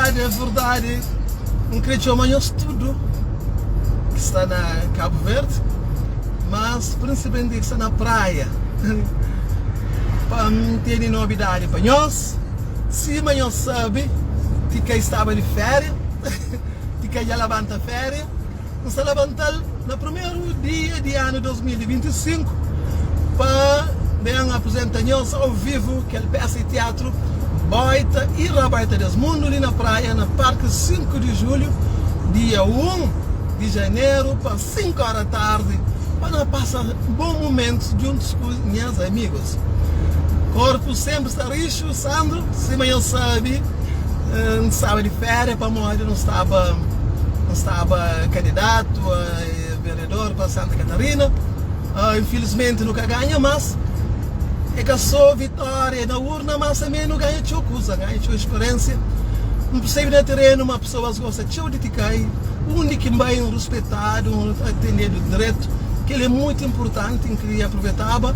verdadi, é verdadi, N kre txoma nhos tudu ki sta na Kabu Verdi, mas prinsipalmenti ki sta na Praia, pa N tene nobidadi pa nhos. Sima nhos sabe, Tikai staba di féria, Tikai dja labanta féria. N sta labanta-l na primeru dia di anu 2025 pa ben aprizenta nhos au vivu kel pesa di tiatru Boita i Raboita des Mundu li na Praia na Parki 5 di Julhu dia 1 di janeru pa 5 ora tardi pa no pasa bon mumentus djuntus ku nhas amigus. Korpu senpri sta rixu, Sandro, sima nhos sabi N staba di féria pamodi nu staba N staba kandidatu a vereador pa Santa Catarina. Infilismenti nu ka ganha, mas é ka so vitória na urna, mas tanbe nu ganha txeu kuza, ganha txeu speriensia. N persebe na terenu ma pesoas gosta txeu di Tikai, undi ki N bai N ruspetadu, N atendedu dretu. Kel é muitu inpurtanti. N kria aprovetaba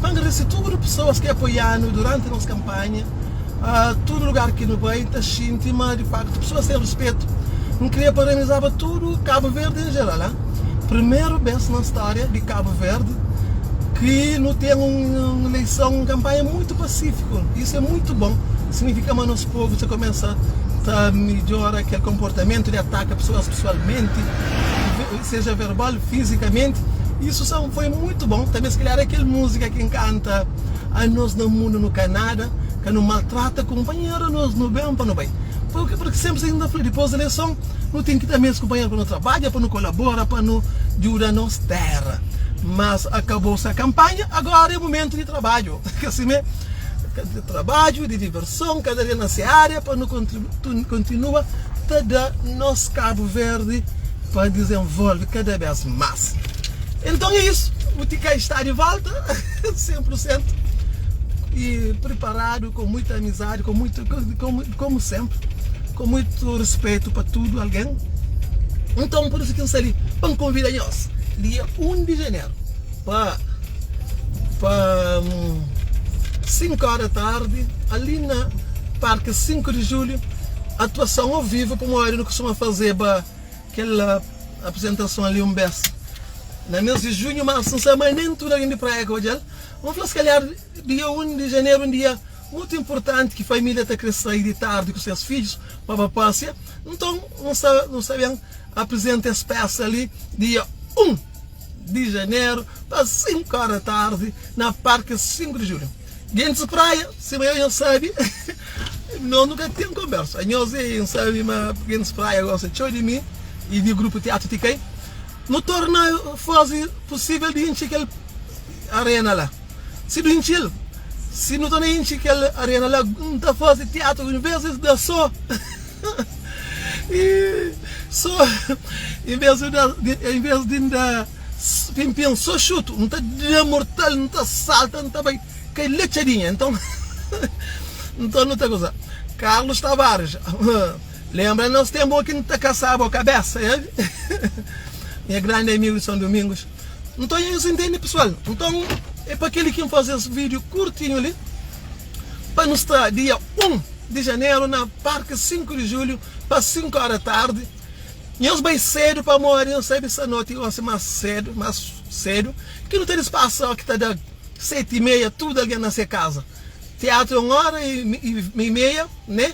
pa agradese tudu pesoas ki apoianu duranti nos kanpanha. Tudu lugar ki nu bai, N ta xinti ma di faktu pesoas ten ruspetu. N kria parabenizaba tudu Kabu Verdi en jeral. Primeru bes na stória di Kabu Verdi ki nu ten un ileison, un kanpanha muitu pasifiku. Isu é muitu bon, signifika ma nos povu ta kumesa ta midjora kel konportamentu di ataka pesoas pesoalmenti, seja verbal, fizikamenti. Isu foi muitu bon. Tanbe si kalhar é kel múzika ki N kanta. Anos na mundu nu ka nada, ka nu maltrata kunpanheru, anos nu ben pa nu bai. Purki purki senpri si N ta fla dipos di ileison nu ten ki ta mes kunpanheru pa nu trabadja, pa nu kolabora, pa nu djuda nos tera. Mas akabou-se a kanpanha, agora é mumentu di trabadju. Ka sime? Di trabadju, di diverson, kada algen na se aria pa nu kontinua ta da nos Kabu Verdi pa dizenvolve kada bes mas. Enton é isu, o Tikai sta di volta. 100% e preparado com muita amizade, com muito, como, como sempre, com muito respeito para tudo alguém. Então, por isso que eu ali para convidar nós, dia 1 de janeiro, para para 5 horas da tarde, ali na Parque 5 de Julho, atuação ao vivo, como eu não costuma fazer, ba, Kel apresentason ali un bes na mes di junhu, mas N sabe ma nen tudu algen di Praia ka odja-l. N fla, si kalhar dia 1 di janeru un dia mutu inpurtanti ki familia ta kre sai di tardi ku ses fidjus pa ba pasia, nton N sta nu sta ben aprizenta es pesa li dia 1 di janeru pa 5 ora di tardi na Parki 5 di Julhu. Gentis di Praia, sima eu, nhos sabe, nos nu ka ten konbersa. Nhos e, N sabe ma gentis di Praia gosta txeu di mi i di grupu Tiatru Tikai. Nu torna faze pusível di intxi kel arena la. Si nu intxi-l, si nu torna intxi kel arena la, N ta faze tiatru envês di da sô sô envês di da envês di N da Pinpin so xutu N ta da mortal N ta salta N ta bai kai la txadinha Nton Nton nu ta kuza Carlos Tavares Lenbra nos tenpu ki N ta kasaba kabesa Nha grandi amigu di São Domingos Nton nhos intende pesual Nton é pa keli ki N faze es video kurtinhu li Pa nu sta dia 1 di janeru na parki 5 di julhu pa 5 ora tardi Nhos bai sedu pamodi nhos sabe sta noti gosi mas sedu mas sedu ki nu ta dispasa o ki ta da seti i meia tudu algen na se kaza teatru é un ora i meia ne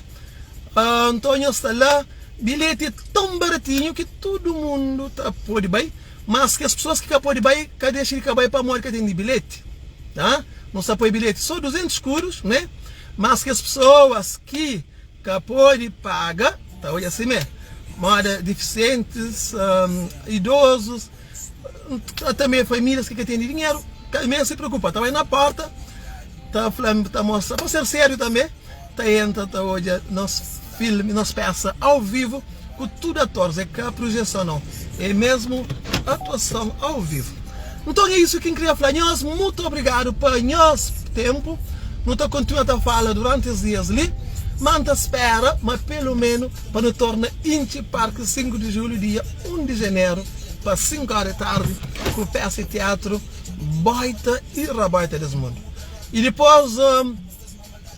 nton nhos sta la bilheti é ton baratinhu ki tudu mundu ta podi bai mas kes pesoas ki ka podi bai ka dexa di ka bai pamodi ka ten di bilheti ha nu sta poi bilheti so 200 skudus ne mas kes pesoas ki Ka pode paga, ta odja simé, moda difisientis, idozus, tanbe familias ki ka tene dinheru, ka meste preokupa, ta bai na porta, ta fla, ta mostra, pa ser sériu tanbe, ta entra ta odja nos filmi, nos pesa au vivu ku tudu atoris, é ka projeson nau, é mesmu atuason au vivu. Nton é isu ki N kria fla nhos, mutu obrigadu pa nhos tenpu. Nu ta kontinua ta fala duranti es dias li, má N ta spera ma pelu menu pa nu torna intxi Parki 5 di Julhu dia 1 di Janeru pa 5 ora di tardi ku pesa di tiatru Boita i Raboita des Mundu. I dipos,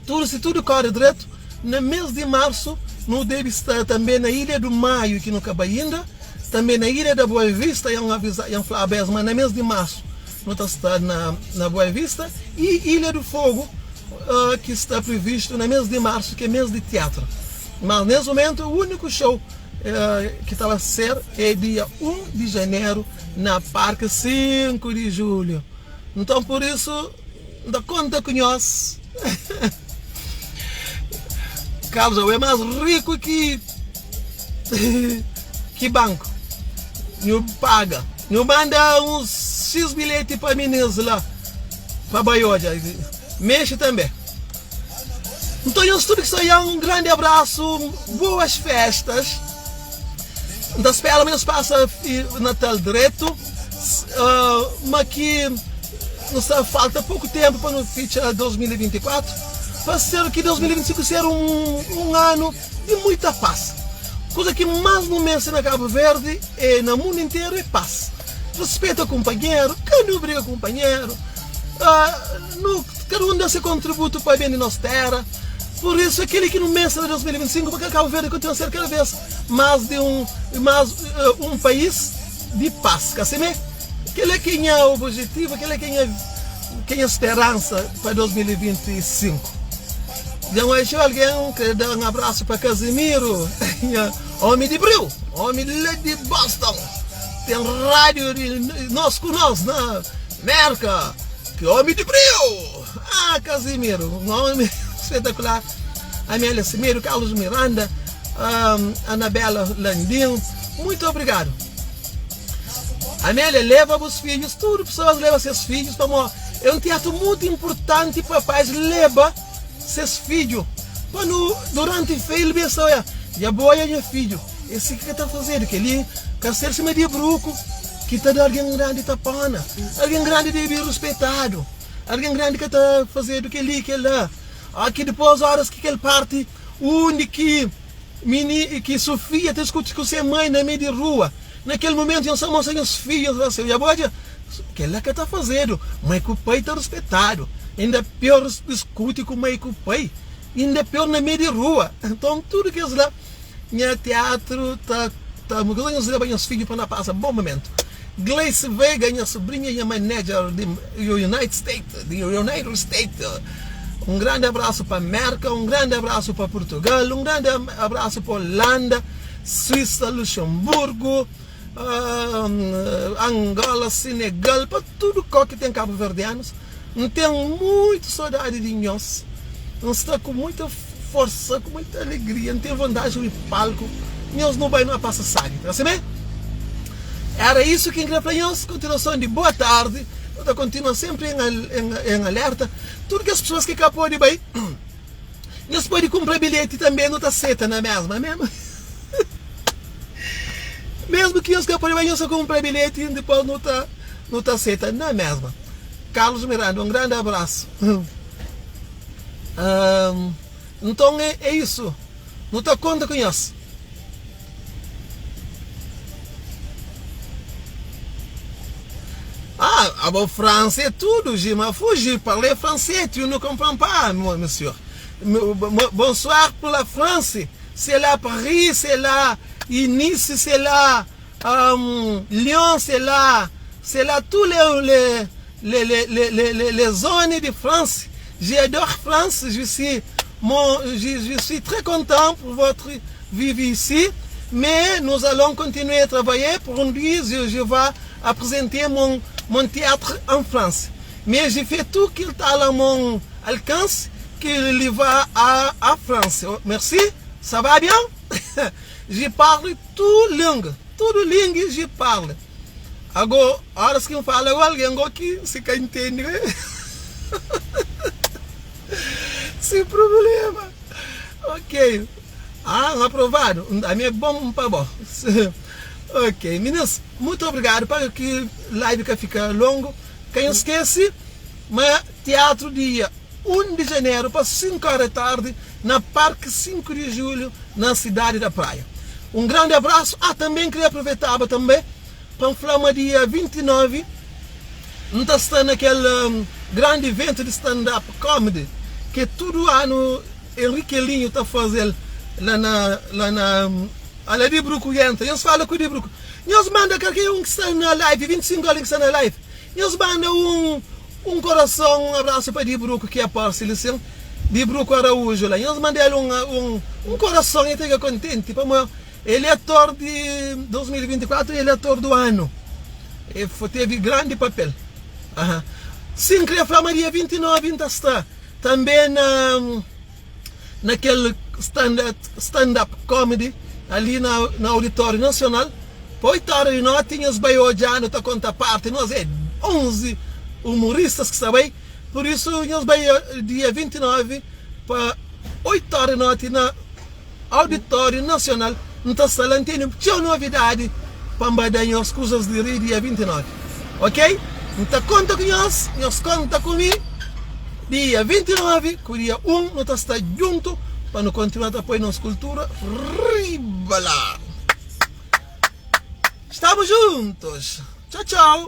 tudu si tudu kore dretu, na mes di Marsu. Nu debe sta tanbe na Ilha do Maio ki nu ka bai inda, tanbe na Ilha da Boa Vista, N aviza, N flaba es ma na mes di marsu nu ta sta na na Boa Vista i Ilha do Fogo ki sta privistu na mes di marsu ki é mes di teatru. Mas nes mumentu uniku show ki ta ba ser é dia 1 di janeru na Parki 5 di Julhu. Nton pur isu N ta konta ku nhos. Carlos Abu é más riku ki ki banku. Nhu paga. Nhu manda uns X bilheti pa minis la pa bai odja. Mexe tanbe. Nton nhos tudu ki sta oian un grandi abrasu, boas festas. N ta spera ma nhos pasa Natal dretu, ma ki nu sta falta poku tenpu pa nu fitxa 2024, pa ser ki 2025 ser un anu di muita pas. Kuza ki mas nu meste na Kabu Verdi e na mundu interu é pas. Rispeta kunpanheru, ka nu briga kunpanheru, nu kada un da se kontributu pa ben di nos tera. Pur isu é keli ki nu meste na 2025 pa Kabu Verdi kontinua ser kada bes mas di un mas un país di pas. Ka simé? Keli é ki nha objetivu, keli é ki nha ki nha speransa pa 2025. Dja N oja algen kre da un abrasu pa Casimiro, nha omi di briu, omi la di Boston. Ten rádiu di nos ku nos na Merka, ki omi di briu! Ah, Casimiro, un omi spetakular. Amélia Semedo, Carlos Miranda, Anabela Landim, muito obrigado. Amélia, leva bus fidjus, tudu pessoas leva ses fidjus, pamodi é un teatru mutu importanti pa pais leba ses fidju pa nu duranti feil be sta oia, dja bo oia nha fidju, é si ki ka ta fazedu, kel-li ka ser sima di bruku ki ta da algen grandi tapona, algen grandi debe ruspetadu, algen grandi ka ta fazedu kel-li, kel-la. Ó ki dipôs óras ki kel párti undi ki mini ki Sofia ta diskuti ku se mai na mei di rua, na kel mumentu nhos ta mostra nhos fidju, nhos fla si, Dja bo odja, kel-la ka ta fazedu, mai ku pai ta ruspetadu, inda pior diskuti ku mai ku pai, inda pior na mei di rua. Nton tudu kes la, nha tiatru ta ta nhos leba nhos fidju pa na pasa bon mumentu. Gleice Veiga, nha sobrinha, nha manager di United States, di United States. Un grandi abrasu pa Merka, un grandi abrasu pa Purtugal, un grandi abrasu pa Holanda, Suísa, Luxemburgo, Angola, Senegal, pa tudu kau ki ten kabuverdianus. N ten muitu sodadi di nhos. N sta ku muita forsa, ku muita alegria. N ten vontadi di subi palku. Nhos nu bai nu pasa sabi. Ta sibe? Era isu ki N kria fla nhos. Kontinuason di boa tardi. Nu ta kontinua senpri en alerta. Tudu kes pesoas ki ka pode bai, nhos pode kunpra bilheti tanbe. Nu ta seta na mesma. Mesmu mesmu ki nhos ka pode bai, nhos ta kunpra bilheti dipos nu ta nu ta seta na mesma. Carlos Miranda, un grandi abrasu. Nton é isu, nu ta konta ku nhos. Ah, abo francês tudo, je m'en fous, je parle français, tu ne comprends pas, monsieur. Bonsoir pour la France, c'est là Paris, c'est là Nice, c'est là um, Lyon, c'est là, c'est là tous les, les, les, les, les, les, les zones de France. J'adore France, je suis, mon, je, je suis très content pour votre vivre ici, mais nous allons continuer à travailler pour un jour, je, je vais à présenter mon, mon théâtre en France. Mais j'ai fait tout qu'il a à mon alcance qu'il va à, à France. Merci, ça va bien? Je parle tout langue, tudo língua je parle. Agora, horas que eu falo com alguém que se ka entende, sem problema. Ok. Ah, aprovado. A mim é bom para bom. Ok, meninos, muito obrigado para que live que fica longo. Quem esquece, mas teatro dia 1 de janeiro para 5 horas da tarde na Parque 5 de Julho, na cidade da Praia. Um grande abraço. Ah, também queria aproveitar também para falar uma dia 29 não está naquele um, grande evento de stand-up comedy que todo ano Henrique Elinho está fazendo. La na la na Ala di bruku entra Nhos fala ku di bruku Nhos manda kalker un ki sta na live 25 algen ki sta na live Nhos manda un un korason un abrasu pa di bruku ki aparse li sin Di bruku Araújo la Nhos manda el un un un korason el ta fika kontenti pamodi el é ator di 2024 el é ator do anu El tevi grandi papel Aha Sin kre fla ma dia 29 N ta sta tanbe na. na kel stand up comedy ali na na auditório nacional pa 8 hora di noti nhos bai odja nu ta konta parti nos é 11 humoristas ki sta bai por isso nhos bai dia 29 pa 8 hora di noti na auditório nacional N ta sta la N tene txeu novidadi pa N ba da nhos kuzas di ri dia 29 ok N ta konta ku nhos nhos konta ku mi dia 29 ku dia 1 nu ta sta djuntu pa nu kontinua ta poi nos kultura riba la Stamos juntos txau txau.